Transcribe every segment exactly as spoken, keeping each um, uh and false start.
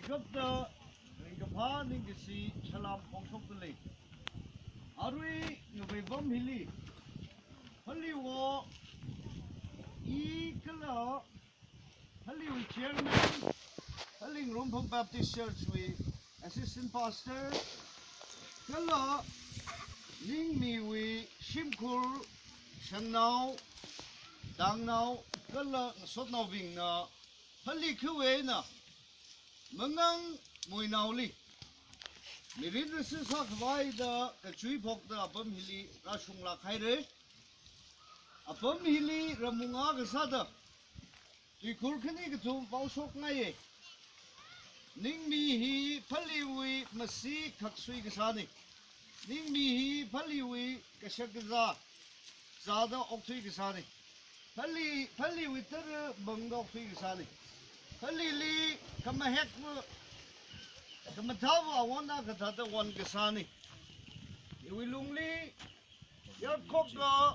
Kapta ringkaphā ningkashi salam phongshokdalei. Arui ngavei apam hili, Phalee wo i kala Phalee wui chairman, Phalee Ngarumphang Baptist Church wui assistant pastor, kala Ningmiwui shimkhur, shangnao, tangnao, kala ngasotnaobingna Phalee khawui eina Mangang Muinaoli mirin rasi sākhavai da kachui phokda apam hili rāshunglāk haira. Apam hili ramwui eina kasāda tuikhur khani kathum vaoshokngaiya. Ningmi hi Phalee wui masi khaksui kasāna. Ningmi hi Phalee wui kashak kazā zāda okthui kasāna. Phalee, Phalee wui tara bangda okthui kasāna. Phalee li khamahek va, khamathā va awon akha thāda won kasāna. Iwui lungli yarkhok kha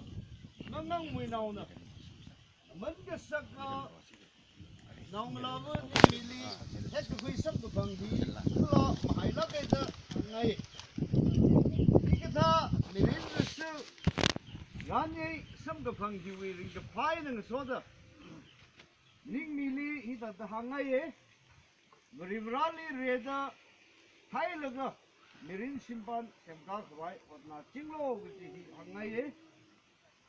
Mangang Muinaona aman kasaka naongalāva Ningmili hetkakhui samkaphang hi kala mahailāka da hāngngai. Hikathā mirin rasi ranyei samkaphang hiwui ringkaphā eina ngasoda Ningmili hithāda hāngngaiya. Varivarāli rida theilaga mirin shimpan semkakhavai hotnachinglu kaji hi hāngngaiya.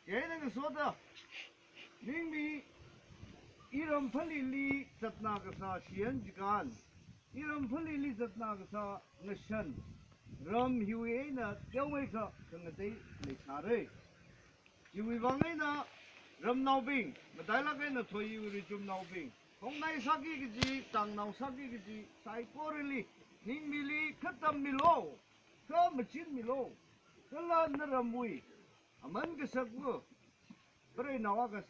Chieina ngasoda Ningmi iram Phaleeli zatna kasā shiyan chikān, iram Phaleeli zatna kasā ngashan, ram hiwui eina teomeikha khangatei leisāra. Chiwui vang eina ramnaobing, matailāk eina Thoyiwui richumnaobing, khongnai sāki kaji, tangnao sāki kaji saikorali Ningmili kha tammilu, kha machinmilu, kala naramwui aman kasakva, preinao akha,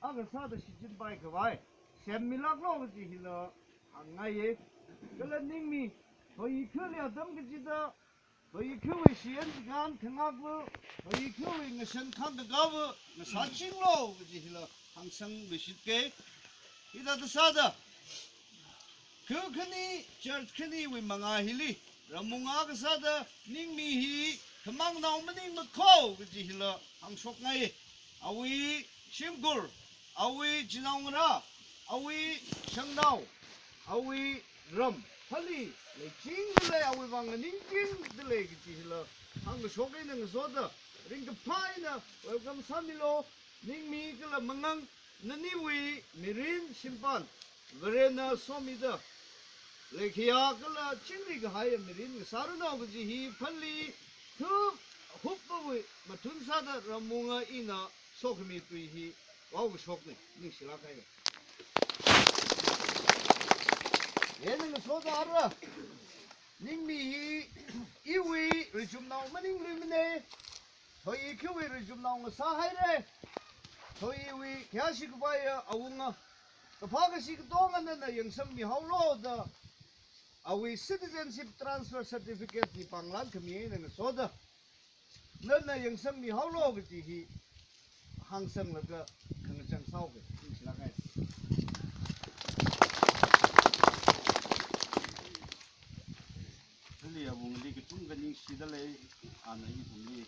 akha sāda shichinpaikhavai semmilāklu kaji hila hāngngaiya. Kala Ningmi Thoyi khali atam kachida, Thoyi khawui shiyan chikān khangakva, Thoyi khawui ngashan khangkakāva ngasāchinglu kaji hila hāngsangluishitka. Hithāda sāda, kha khani, church khaniwui mangā hili, ramwui eina kasāda Ningmi hi khamangnao maningmakho kaji hila hāngshokngai. Awui shimkhur, awui chinaongarā, awui shangnao, awui ram Phalee leichingdalei, awui vang nganingchingdalei kaji hila hāngkashok eina ngasoda ringkaphā eina welcome sāmilu. Ningmi kala Mangang, naniwui mirin shimpan Varena somida leikhayā kala chingri kahaiya mirin ngasāranu kaji hi Phalee thup hupvawui mathun sāda ramwui eina ina sokhami tui hi vaokashokna, ningshilāk haira. Chieina ngasoda ara, Ningmi hi iwui richumnao maningluimana. Thoyi khawui richumnao ngasāhaira. Thoyiwui khayāshi khavaiya awunga, kaphā kashi katonga nana yangsangmihaolu da, awui citizenship transfer certificate hi pānglan khami eina ngasoda nana yangsangmihaolu kaji hi hāngsanglaga khangachang sāhaoka, ningshilāk haira. Phalee awungali kachungkha ningshidalei, ana ithumli